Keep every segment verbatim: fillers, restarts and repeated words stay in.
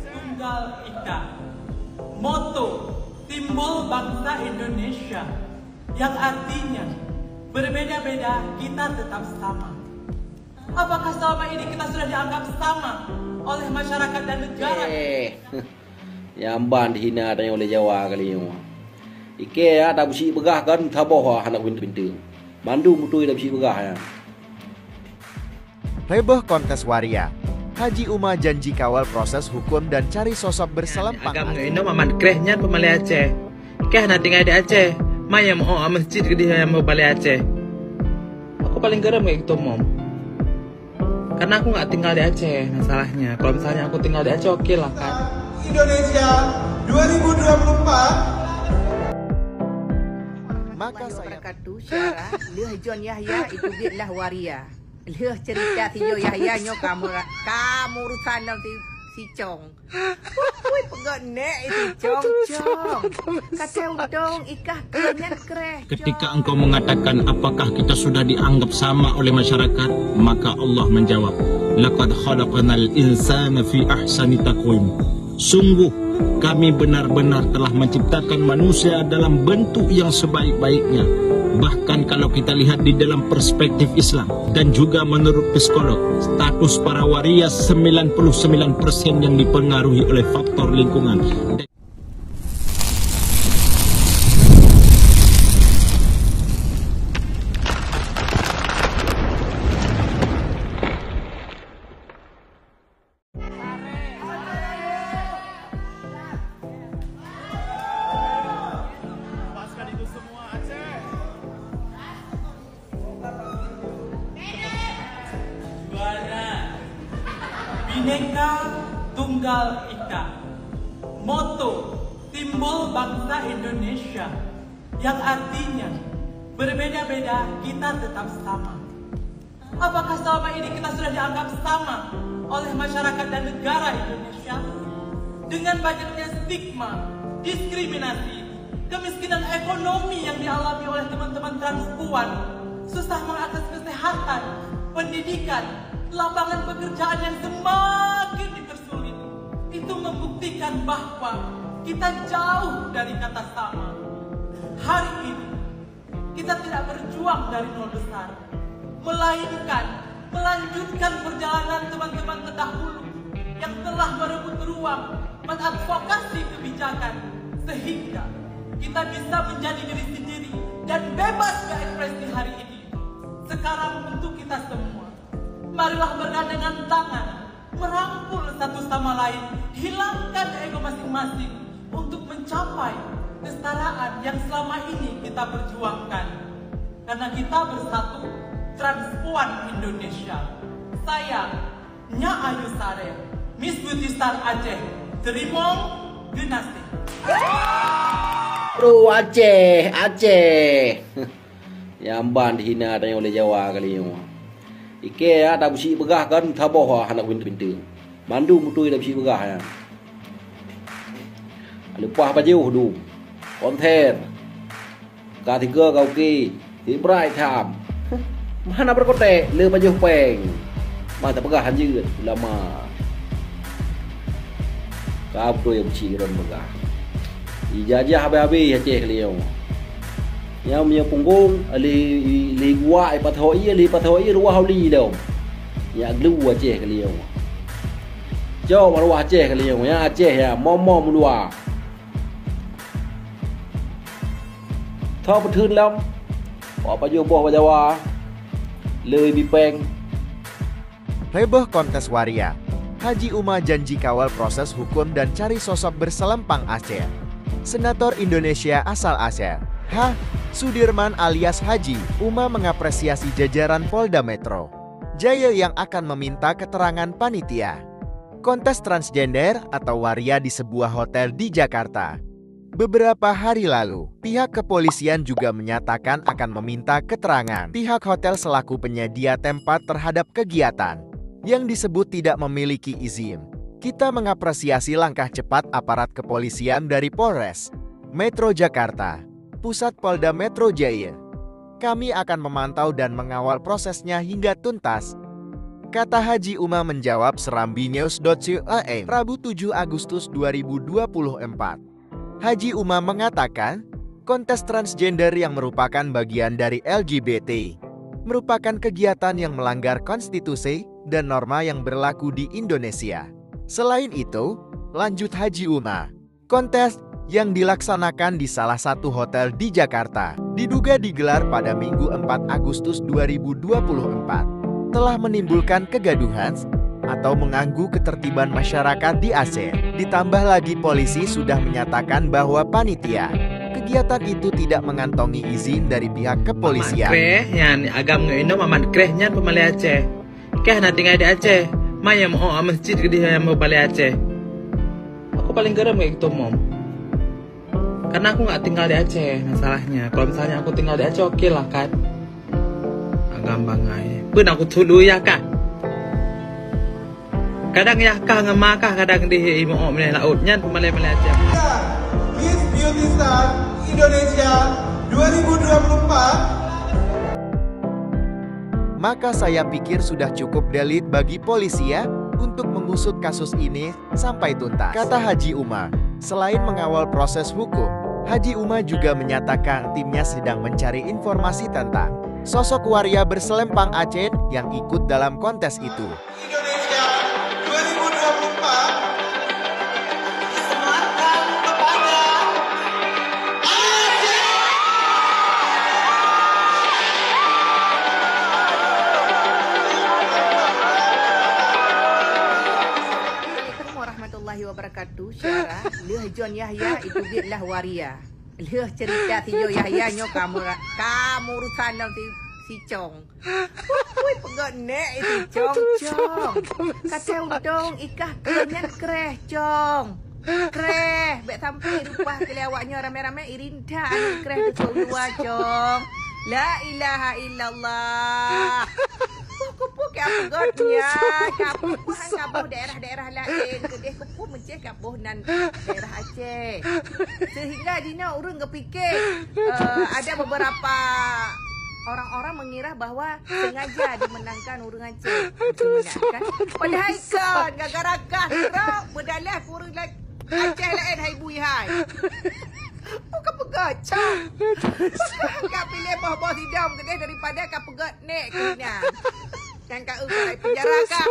Tunggal Ika. Moto, simbol bangsa Indonesia, yang artinya berbeda-beda, kita tetap sama. Apakah selama ini kita sudah dianggap sama oleh masyarakat dan negara? Eh. Nyang ban dihina tanyoe lé Jawa kali nyoe. Ikei ya, tabeusi beugah kan saboh hana pinteue-pinteue. Mandum beutôi tabeusi beugah ya. Heboh kontes waria. Haji Uma janji kawal proses hukum dan cari sosok berselempang. Agam ngon inoe amat kreh nyan peumalée Aceh. Keh na tinggai di Aceh. Ma nyang meu masjid keudeh nyang meu balée Aceh. Aku paling gerem kayak gitu, Mom. Karena aku nggak tinggal di Aceh, masalahnya. Kalau misalnya aku tinggal di Aceh, oke lah, kan. Indonesia dua ribu dua puluh empat. Maka saya wabarakatuh, syuara, lheueh John Yahya, itu biet lah waria. Lheueh cerita si John Yahya nyoe kamu ra-, kamu urusan dalam si, si Cong. Ui, peugah nek itu Cong, Cong. Kata udong ikah keu nyan kreh, Cong. Ketika engkau mengatakan, "Apakah kita sudah dianggap sama oleh masyarakat?" Maka Allah menjawab, "Laqad khalaqnal insana fi ahsani taqwim." Sungguh, Kami benar-benar telah menciptakan manusia dalam bentuk yang sebaik-baiknya. Bahkan kalau kita lihat di dalam perspektif Islam dan juga menurut psikolog, status para waria sembilan puluh sembilan persen yang dipengaruhi oleh faktor lingkungan. Juara. Bhinneka Tunggal Ika. Moto, simbol bangsa Indonesia, yang artinya berbeda-beda, kita tetap sama. Apakah selama ini kita sudah dianggap sama oleh masyarakat dan negara Indonesia? Dengan banyaknya stigma, diskriminasi, kemiskinan ekonomi yang dialami oleh teman-teman transpuan, susah mengakses kesehatan, pendidikan, lapangan pekerjaan yang semakin dipersulit, itu membuktikan bahwa kita jauh dari kata sama. Hari ini, kita tidak berjuang dari nol besar, melainkan melanjutkan perjalanan teman-teman terdahulu yang telah merebut ruang mengadvokasi kebijakan, sehingga kita bisa menjadi diri sendiri dan bebas berekspresi hari ini. Sekarang untuk kita semua, marilah bergandengan tangan, merangkul satu sama lain, hilangkan ego masing-masing untuk mencapai kesetaraan yang selama ini kita perjuangkan. Karena kita bersatu, transpuan Indonesia. Saya, Nya Ayu Sareh, Miss Beauty Star Aceh, teurimong geunaséh. Bro Aceh, Aceh. Nyang ban dihina tanyoe lé Jawa kali nyoe. Ikei ya, tabeusi beugah kan saboh hana pinteue-pinteue. Mandum beutôi tabeusi beugah ya. Leupah pajoh dum. Konter. Ka tiga ka oke. Sibrai tham. Mana berkotek le pajoh peng. Mata peugah hanjeut ulama. Ka beutôi beuci ron peugah. Ijajah habéh-habéh Aceh kali nyoe. Nyang meunyoe punggong, lé, lé guak, ipatho ié, lé patho ié, ruah uli lom. Nyak glu Aceh kali nyoe. Cok ruah Aceh kali nyoe, ya Aceh ya, momo meuluwa. Tho peutheun lom. Wak pajoh boh bak Jawa. Lé bipeng. Heboh kontes waria. Haji Uma janji kawal proses hukum dan cari sosok berselempang Aceh. Senator Indonesia asal Aceh, H. Sudirman alias Haji Uma mengapresiasi jajaran Polda Metro Jaya yang akan meminta keterangan panitia kontes transgender atau waria di sebuah hotel di Jakarta. Beberapa hari lalu, pihak kepolisian juga menyatakan akan meminta keterangan pihak hotel selaku penyedia tempat terhadap kegiatan yang disebut tidak memiliki izin. Kita mengapresiasi langkah cepat aparat kepolisian dari Polres Metro Jakarta Pusat, Polda Metro Jaya, Kami akan memantau dan mengawal prosesnya hingga tuntas, kata Haji Uma menjawab Serambi News dot com, Rabu tujuh Agustus dua ribu dua puluh empat. Haji Uma mengatakan, kontes transgender yang merupakan bagian dari L G B T merupakan kegiatan yang melanggar konstitusi dan norma yang berlaku di Indonesia. Selain itu, lanjut Haji Uma, kontes yang dilaksanakan di salah satu hotel di Jakarta diduga digelar pada Minggu empat Agustus dua ribu dua puluh empat telah menimbulkan kegaduhan atau mengganggu ketertiban masyarakat di Aceh. Ditambah lagi polisi sudah menyatakan bahwa panitia kegiatan itu tidak mengantongi izin dari pihak kepolisian. Mamat Kreh nyan agam ngon inoe Mamat Kreh nyan peumalée Aceh. Kah na tinggai di Aceh. Ma nyang meu-ôk masjid keudeh nyang peumalée Aceh. Aku paling gerem kayak gitu, Mom. Karena aku nggak tinggal di Aceh masalahnya. Kalau misalnya aku tinggal di Aceh, oke lah kan. Agam bangai. Pun aku tulu ya kah. Kadang yah kah ngon ma kah, kadang di imoe meuleh laôt nyan peumalée-malée aja. Miss Beauty Star Indonesia dua ribu dua puluh empat. Maka saya pikir sudah cukup delik bagi polisi ya untuk mengusut kasus ini sampai tuntas, kata Haji Uma. Selain mengawal proses hukum, Haji Uma juga menyatakan timnya sedang mencari informasi tentang sosok waria berselempang Aceh yang ikut dalam kontes itu. Indonesia dua ribu dua puluh empat disematkan kepada Aceh. Assalamualaikum warahmatullahi wabarakatuh. Syara, lheueh John Yahya, itu biet lah waria. Lheueh cerita si John Yahya nyoe kamu ra-, kamu urusan lom si, si Cong. Ui, peugah nek itu, Cong, Cong. Kata udong ikah keu nyan kreh, Cong. Kreh, bèk sampai rupah keu lé awak nyoe ramé-ramé irinta aneuk kreh teuka u luwa, Cong. La ilaha illallah. Peue keupeue keu peugah nyan, keu peue han kaboh daerah-daerah laén, keudeh keupeue meuceh kaboh nan daerah Aceh. Sehingga jinoe ureueng geupike, eh, ada beberapa orang-orang mengira bahwa sengaja dimenangkan ureueng Aceh. Macam mana, kan? Padahai kon, gara-gara kah sidroe beudalah keu ureueng la-, Aceh laén hai bui hai. Bukan peugah, Cong. Peugah ka piléh boh-boh sidom keudeh daripada ka peugah nek keu inan. Nyan ka eu penjara kah.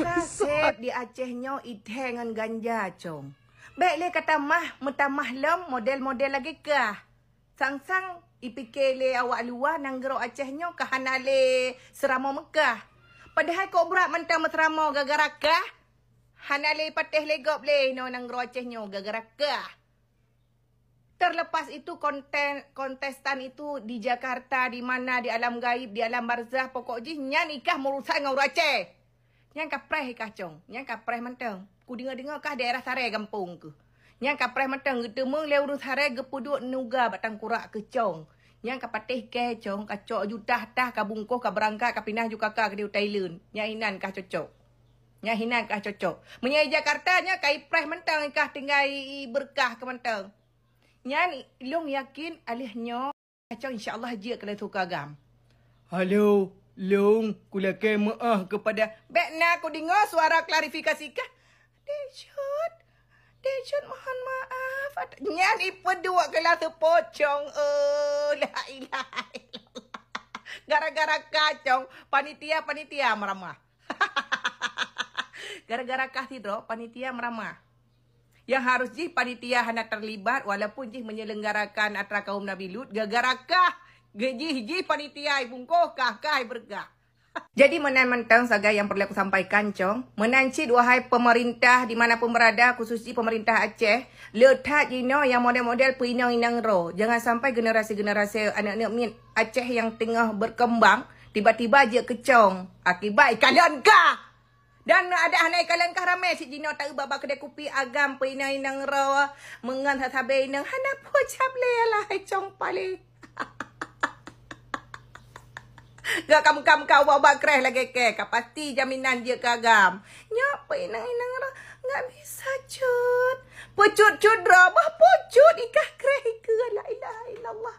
Naseb di Aceh nyoe ideh ngon ganja, Cong. Bèk lé ka tamah, meutamah lom model-model lagèe kah. Sang-sang ipike lé awak luwa nanggroe Aceh nyoe ka hana lé seuramoe Meukah. Padahai kok brat mantong meuseuramoe gara-gara kah. Hana lé patéh lé gob lé inoe nanggroe Aceh nyoe gara-gara kah. Terlepas itu, konten-, kontestan itu di Jakarta, di mana, di alam gaib, di alam barzah, pokok jih nyan ikah meurusan ngon ureueng Aceh. Nyan ka preh ikah, Cong. Nyan ka preh mantong. Kudeungoe-deungoe kah daerah Saree gampông keuh. Nyan ka preh mantong, geuteumeung lé ureueng Saree geupeuduek nuga bak tangkurak keuh, Cong. Nyan ka patéh kèe, Cong, ka cok jutah tah, ka bungkôh, ka beurangkat, ka pinah ju kaka keudeh u Thailand. Nyan inan kah cocok. Nyan hinan kah cocok. Meunyoe i Jakarta nyan ka ipreh mantong, kah tinggai i beureukat keu mantong. Nyan i-, lôn yakin aléh nyoe, Cong, insya Allah jeuet keu lé teuka agam. Halo, lôn kulakée meu'ah keupada. Bèk na kudeungoe suara klarifikasi kah. Dek Jod, Dek Jod, mohon maaf. Nyan ipeuduek keu lé seupôt, Cong, eh, la ilaha illallah. Gara-gara kah, Cong, panitia-panitia meuramah. Gara-gara kah sidroe panitia meuramah. Nyang harôh jih panitia hana teulibat walaupun jih meunyelenggarakan atra kaum Nabi Lut, gara-gara kah, jih, jih panitia ibungkôh kah, kah ibeureukat. Jadi meunan mantong sagai nyang peureulée kusampaikan, Cong. Meunan cit, wahai peumeurintah di mana pun beurada, khusus jih peumeurintah Aceh, le that jinoe nyang model-model peuinong-inong droe. Jangan sampai generasi-generasi aneuk-aneuk miet Aceh nyang teungoh beukeumbang, tiba-tiba jeuet keu Cong akibat ikalon kah! Dan adak hana ikalon kah ramé cit jinoe taeu bak-bak keudée kupi agam peuinong-inong droe meungon sasabe inong hana peue cap lé alah hai Cong paleng. Gak kam-kam ka ubak-ubak kreh lagée kée, ka pasti jaminan jeuet keu agam. Nyoe peuinong-inong droe, nggak bisa cut. Peucut-cut droe, bah peucut ikah kreh ikeue, la ilaha illallah.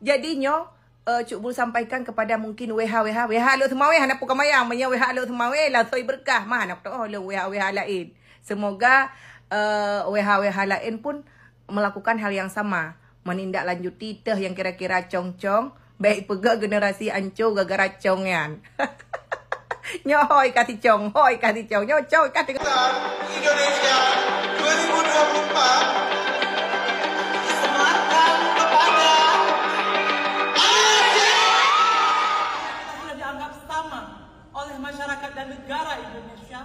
Jadi nyoe, eh, Cuk Bul sampaikan kepada mungkin W H W H, W H Lhokseumawe hana peue ka mayang, meunyoe W H Lhokseumawe langsoi beureukat, mah hana peue lôn W H W H laén. Semoga, eh, W H W H laén pun melakukan hal yang sama, menindaklanjuti teuh nyang kira-kira cong-cong, bèk peugah generasi anco gara-gara cong nyan. Nyoe hôi ka si cong, hôi ka si cong, nyoe cong ka si Indonesia dua ribu dua puluh empat disematkan kepada Aceh. Kita sudah dianggap sama oleh masyarakat dan negara Indonesia.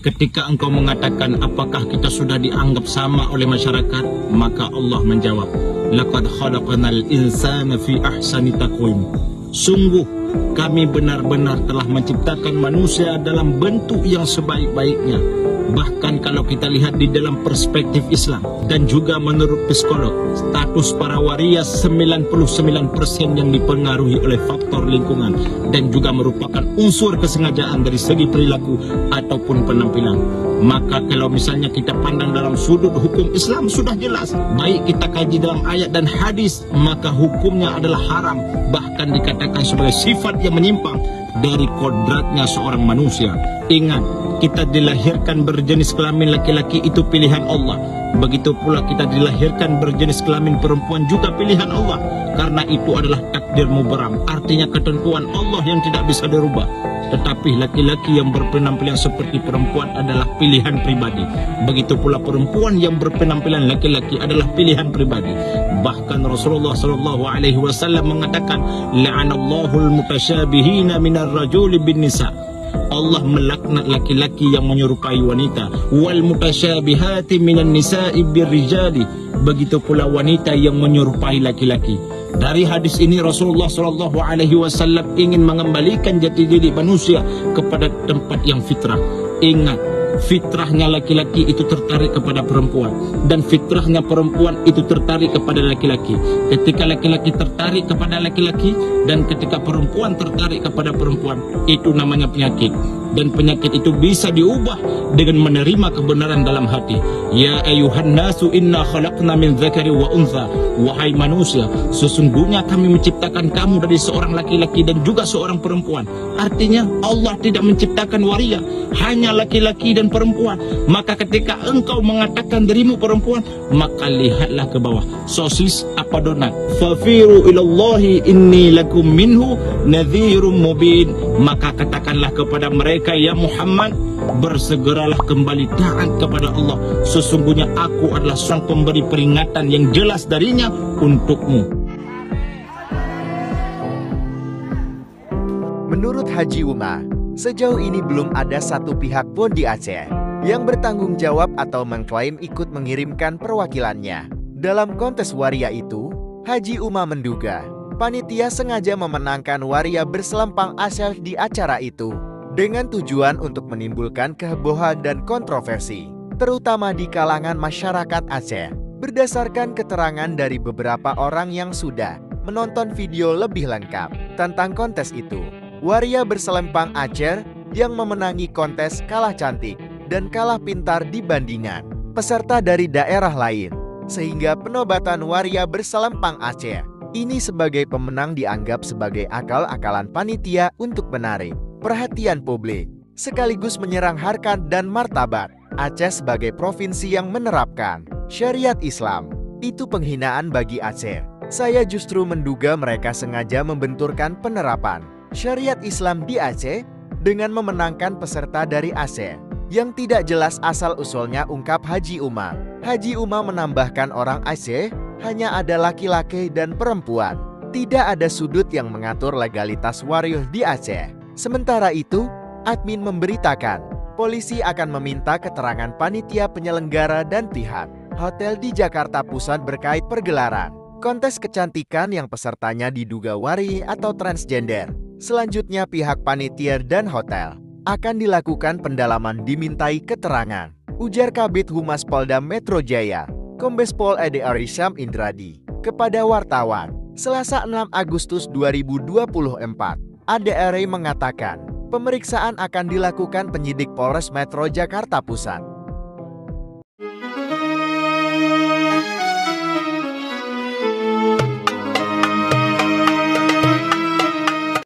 Ketika engkau mengatakan, "Apakah kita sudah dianggap sama oleh masyarakat?" Maka Allah menjawab, "Laqad khalaqnal insana fi ahsani taqwim." Sungguh, Kami benar-benar telah menciptakan manusia dalam bentuk yang sebaik-baiknya. Bahkan kalau kita lihat di dalam perspektif Islam dan juga menurut psikolog, status para waria sembilan puluh sembilan persen yang dipengaruhi oleh faktor lingkungan dan juga merupakan unsur kesengajaan dari segi perilaku ataupun penampilan. Maka kalau misalnya kita pandang dalam sudut hukum Islam, sudah jelas, baik kita kaji dalam ayat dan hadis, maka hukumnya adalah haram, bahkan dikatakan sebagai sifat yang menyimpang dari kodratnya seorang manusia. Ingat, kita dilahirkan berjenis kelamin laki-laki itu pilihan Allah. Begitu pula kita dilahirkan berjenis kelamin perempuan juga pilihan Allah, karena itu adalah takdir mubaram, artinya ketentuan Allah yang tidak bisa dirubah. Tetapi laki-laki yang berpenampilan seperti perempuan adalah pilihan pribadi. Begitu pula perempuan yang berpenampilan laki-laki adalah pilihan pribadi. Bahkan Rasulullah sallallahu alaihi wasallam mengatakan, "La'anallahul mutasyabihina minar rajuli bin nisa." Allah melaknat laki-laki yang menyerupai wanita. "Wal mutasyabihati minan nisa'i bir rijali." Begitu pula wanita yang menyerupai laki-laki. Dari hadis ini, Rasulullah sallallahu alaihi wasallam ingin mengembalikan jati diri manusia kepada tempat yang fitrah. Ingat, fitrahnya laki-laki itu tertarik kepada perempuan, dan fitrahnya perempuan itu tertarik kepada laki-laki. Ketika laki-laki tertarik kepada laki-laki, dan ketika perempuan tertarik kepada perempuan, itu namanya penyakit. Dan penyakit itu bisa diubah dengan menerima kebenaran dalam hati. "Ya ayuhan nasu inna khalaqna min dzakari wa untha." Wahai manusia, sesungguhnya Kami menciptakan kamu dari seorang laki-laki dan juga seorang perempuan. Artinya, Allah tidak menciptakan waria, hanya laki-laki dan perempuan. Maka ketika engkau mengatakan dirimu perempuan, maka lihatlah ke bawah. Sosis apa donat? "Fafiru ilallahi inni lakum minhu nadhirum mubin." Maka katakanlah kepada mereka, ya Muhammad, "Bersegeralah kembali taat kepada Allah. Sesungguhnya Aku adalah seorang pemberi peringatan yang jelas darinya untukmu." Menurut Haji Uma, sejauh ini belum ada satu pihak pun di Aceh yang bertanggung jawab atau mengklaim ikut mengirimkan perwakilannya. Dalam kontes waria itu, Haji Uma menduga panitia sengaja memenangkan waria berselempang Aceh di acara itu dengan tujuan untuk menimbulkan kehebohan dan kontroversi, terutama di kalangan masyarakat Aceh. Berdasarkan keterangan dari beberapa orang yang sudah menonton video lebih lengkap tentang kontes itu, waria berselempang Aceh yang memenangi kontes kalah cantik dan kalah pintar dibandingkan peserta dari daerah lain, sehingga penobatan waria berselempang Aceh ini sebagai pemenang dianggap sebagai akal-akalan panitia untuk menarik perhatian publik, sekaligus menyerang harkat dan martabat Aceh sebagai provinsi yang menerapkan syariat Islam. Itu penghinaan bagi Aceh. Saya justru menduga mereka sengaja membenturkan penerapan syariat Islam di Aceh dengan memenangkan peserta dari Aceh yang tidak jelas asal-usulnya, ungkap Haji Uma. Haji Uma menambahkan, orang Aceh hanya ada laki-laki dan perempuan. Tidak ada sudut yang mengatur legalitas waria di Aceh. Sementara itu, admin memberitakan, polisi akan meminta keterangan panitia penyelenggara dan pihak hotel di Jakarta Pusat berkait pergelaran kontes kecantikan yang pesertanya diduga waria atau transgender. Selanjutnya, pihak panitia dan hotel akan dilakukan pendalaman dimintai keterangan, ujar Kabid Humas Polda Metro Jaya, Kombes Pol Ade Ari Syam Indradi, kepada wartawan, Selasa enam Agustus dua ribu dua puluh empat. Ade Ari mengatakan, pemeriksaan akan dilakukan penyidik Polres Metro Jakarta Pusat